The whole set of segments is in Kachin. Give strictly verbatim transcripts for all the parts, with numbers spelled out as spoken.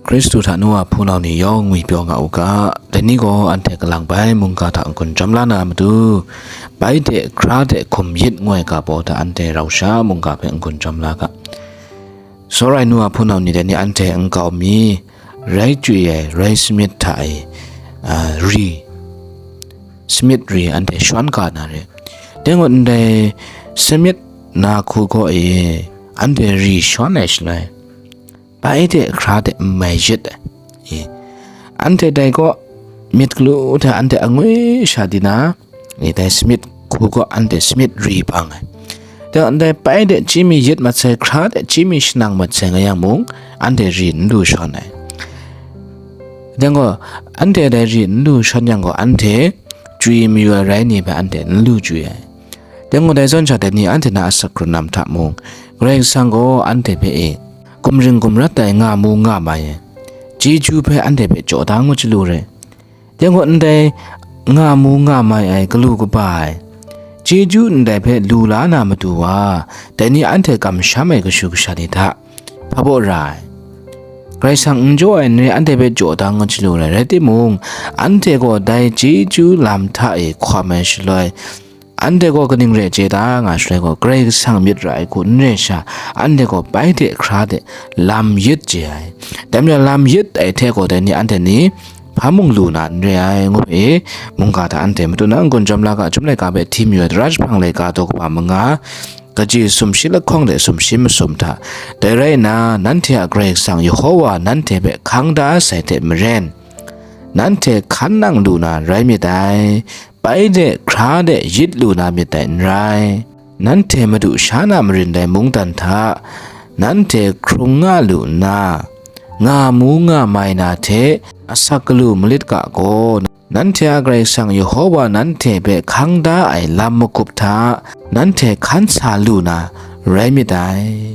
Hkristu hta nu a hpunau ni yawng ngwipyaw nga u ga, dai ni gaw anhte kalang bai mungga hta n-gun jawm la na matu, bai de hkra de hkum yit ngoi ga baw hta anhte rau sha mungga hpe n-gun jawm la ga. Sawrai nu a hpunau ni dai ni anhte nkau mi, rai chwi ai, rai samyit hta e, a, ri, samyit ri anhte shawn ga na re. Dai ngut ndai samyit na hku gaw e, anhte ri shawn ai shaloi, bai de hkra de n mai yit ai. E, anhte dai gaw myit galu hte anhte angwi sha di na, e, dai samyit hku gaw anhte samyit ri bang ai. Dai, dai bai de chyi mi yit mat sai, hkra de chyi mi shanang mat sai nga yang mung, anhte ri n lu shawn ai. Dai gaw, anhte dai ri n lu shawn yang gaw, anhte chwi mayu ai rai ni hpe anhte n lu chwi ai. Dai gaw, dai zawn sha dai ni anhte na asak hkrun lam hta mung, Karai Kasang gaw anhte hpe e, gumring gumrat ai nga mu nga mai ai, chyeju hpe anhte hpe jaw da ngut chyalu re. Dai gaw, ndai nga mu nga mai ai galu kaba ai, chyeju ndai hpe lu la na matu wa, dai ni anhte kamsham ai kashu kasha ni hta hpa baw ra ai. Karai Kasang n jaw ai n re, anhte hpe jaw da ngut chyalu rai, rai timung, anhte gaw dai chyeju lam hta e hkawm ai shaloi, anhte gaw kaning re chye ta nga shaloi gaw, Karai Kasang myit ra ai hku n re sha, anhte gaw bai de hkra de lam yit chye ai. Dai majaw lam yit ai hte gaw dai ni anhte ni hpa mung lu na n re ai, ngu e, mungga hta anhte matut na n-gun jawm la ga, Chyum laika hpe hti mayu ai tara jahprang laika daw kaba manga, kaji sumshi lahkawng de sumshi masum hta. Dai rai nna, nanhte a Karai Kasang Yehowa nanhte hpe hkang da sai hte maren, nanhte hkan nang lu na rai myit dai, bai de hkra de yit lu na myit dai n rai. Nanhte Madu sha na marin dai mungdan hta nanhte hkrung nga lu nna, nga mu nga mai na hte asak galu malit ga gaw, nanhte a Karai Kasang Yehowa nanhte hpe hkang da ai lam magup hta nanhte hkan sa lu na rai myit dai.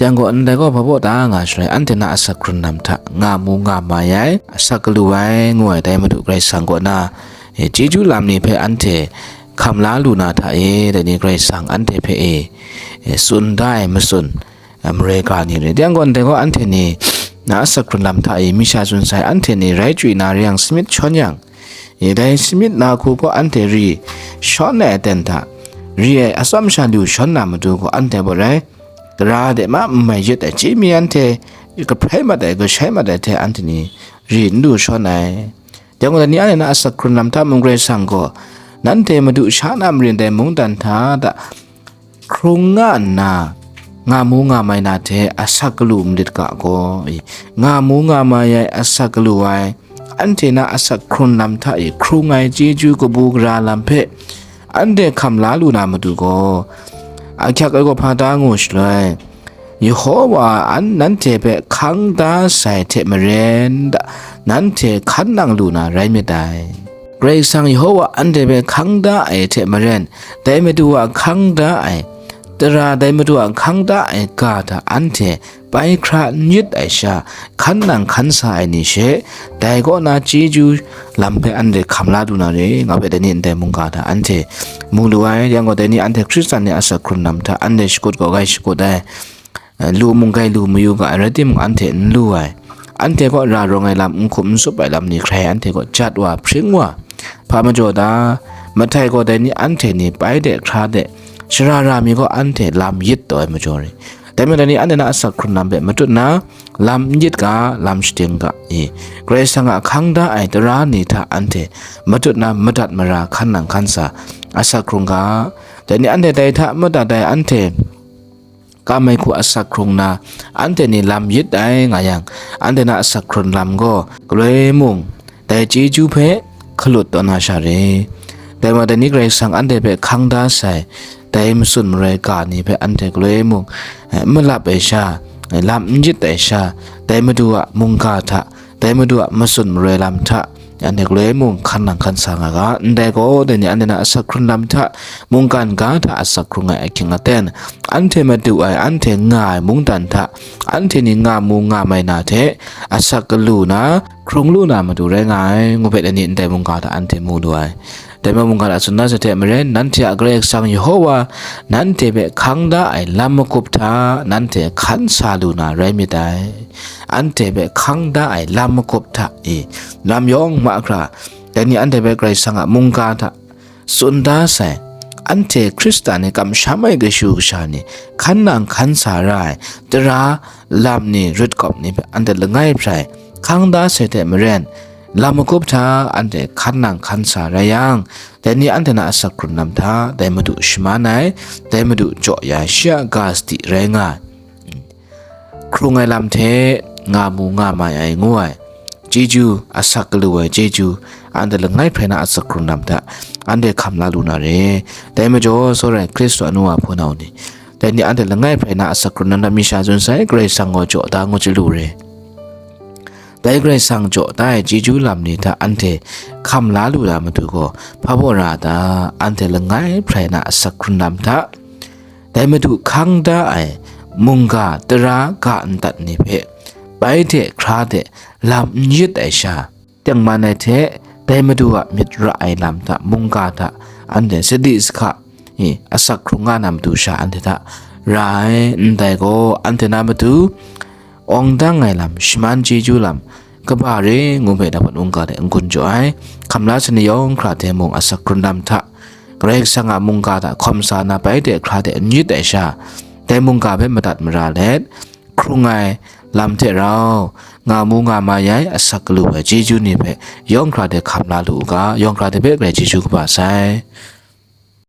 Dai gaw, ndai gaw hpa baw ta nga shaloi, anhte na asak hkrun lam hta nga mu nga mai ai, asak galu ai, ngu ai dai Madu Karai Kasang kaw na, e, chyeju lam ni hpe anhte hkam la lu na hta e, dai ni Karai Kasang anhte hpe e, e, tsun da ai matsun, e, maroi ga ni re. Dai gaw, ndai gaw anhte ni na asak hkrun lam hta e, mi sha tsun sai, anhte ni rai chwi na re yang, samyit shawn yang, e, dai samyit na hku gaw anhte ri shawn ai aten hta, ri ai atsawm sha lu shawn na matu gaw anhte baw rai, tara de ma n mai yit ai chyi mi anhte, kahprai mat ai, kashai mat ai hte anhte ni ri n lu shawn ai. Dai gaw, dai ni anhte na asak hkrun lam hta mung Karai Kasang gaw, nanhte Madu sha na marin dai mungdan hta da hkrung nga nna, nga mu nga mai na hte asak galu malit ga gaw, nga mu nga mai ai, asak galu ai, anhte na asak hkrun lam hta e hkrung ai chyeju kabu gara lam hpe anhte hkam la lu na matu gaw, ahkyak ai gaw hpa ta ngu shaloi, Yehowa an nanhte hpe hkang da sai hte maren, nanhte hkan nang lu na rai myit dai. Karai Kasang Yehowa anhte hpe hkang da ai hte maren, dai Madu a hkang da ai, tara dai Madu a hkang da ai ga hta anhte bai hkra n yit ai sha, hkan nang hkan sa ai ni she, dai kaw na chyeju lam hpe anhte hkam la du na re, nga hpe dai ni ndai mungga hta anhte mu lu ai, yang gaw dai ni anhte Hkristan ni asak hkrun lam hta anhte shakut gaw grai shakut ai, lu mung grai lu mayu ga ai, rai timung, anhte n lu ai, anhte kaw ra rawng ai lam, n hkum n tsup ai lam ni hkrai anhte kaw jat wa, hpring wa, hpa majaw ta, mahtai gaw dai ni anhte ni bai de hkra de, shara ra mi gaw anhte lam yit taw ai majaw re. Dai majaw ni anhte na asak hkrun lam hpe matut na, lam n yit ga, lam shaden ga i, Karai Kasang a hkang da ai tara ni hta anhte matut na, madat mara, hkan nang hkan sa, asak hkrung ga, dai ni anhte dai hta madat ai anhte kam ai hku asak hkrung na, anhte ni lam yit ai nga yang, anhte na asak hkrun lam gaw galoi mung dai chyeju hpe hkalut taw na sha re. Dai wa dai ni Karai Kasang anhte hpe hkang da sai, dai matsun maroi ga ni hpe anhte galoi mung, eh, malap ai sha, eh, lam n yit ai sha, dai Madu a mungga hta, dai Madu a matsun maroi lam hta, anhte galoi mung hkan nang hkan sa nga ga, ndai gaw, dai ni anhte na asak hkrun lam hta, mungkan ga hta asak hkrung ai ahkying aten, anhte madu ai, anhte nga ai mungdan hta, anhte ni nga mu nga mai na hte, asak galu na, hkrung lu na matu rai nga ai, ngu hpe dai ni ndai mungga hta anhte mu lu ai. Dai majaw mungga hta tsun da sai hte maren, nanhte a Karai Kasang Yehowa nanhte hpe hkang da ai lam magup hta nanhte hkan sa lu na rai myit dai. Anhte hpe hkang da ai lam magup hta e, lam yawng mahkra, dai ni anhte hpe Karai Kasang a mungga hta tsun da sai, anhte Hkristan ni kamsham ai kashu kasha ni hkan nang hkan sa ra ai tara lam ni rutkawp ni hpe anhte langai hprai hkang da sai hte maren, lam magup hta anhte hkan nang hkan sa rai yang, dai ni anhte na asak hkrun lam hta dai Madu shaman ai, dai Madu jaw ya shi a ga sadi rai nga ai. Hkrung ai lam hte nga mu nga mai ai ngu ai chyeju, asak galu ai chyeju, anhte langai hprai na asak hkrun lam hta anhte hkam la lu na re. Dai majaw, tsawra ai Hkristu a nu wa hpunau ni, dai ni anhte langai hprai na asak hkrun lam hta mi sha tsun sai, Karai Kasang gaw jaw da ngu chyalu re. Dai Karai Kasang jaw da ai chyeju lam ni hta anhte hkam la lu na matu gaw, hpa baw ra a ta? Anhte langai hprai na asak hkrun lam hta, dai Madu hkang da ai mungga tara ga ndat ni hpe, bai de hkra de lam n yit ai sha, tengman ai hte dai Madu a myit ra ai lam hta, mungga hta, anhte sadi sahka, i, asak hkrung nga na matu sha anhte hta ra ai, ndai gaw anhte na matu awng dang ai lam, shaman chyeju lam, kaba re ngu hpe na hpawt mungga hte n-gun jaw ai. Hkam la sai ni yawng hkra hte mung asak hkrun lam hta, Karai Kasang a mungga hta hkawm sa na bai de hkra de n yit ai sha, dai mungga hpe madat mara let, hkrung ai lam hte rau, nga mu nga mai ai asak galu ai chyeju ni hpe yawng hkra de hkam la lu u ga, yawng hkra de hpe Karai chyeju kaba sai.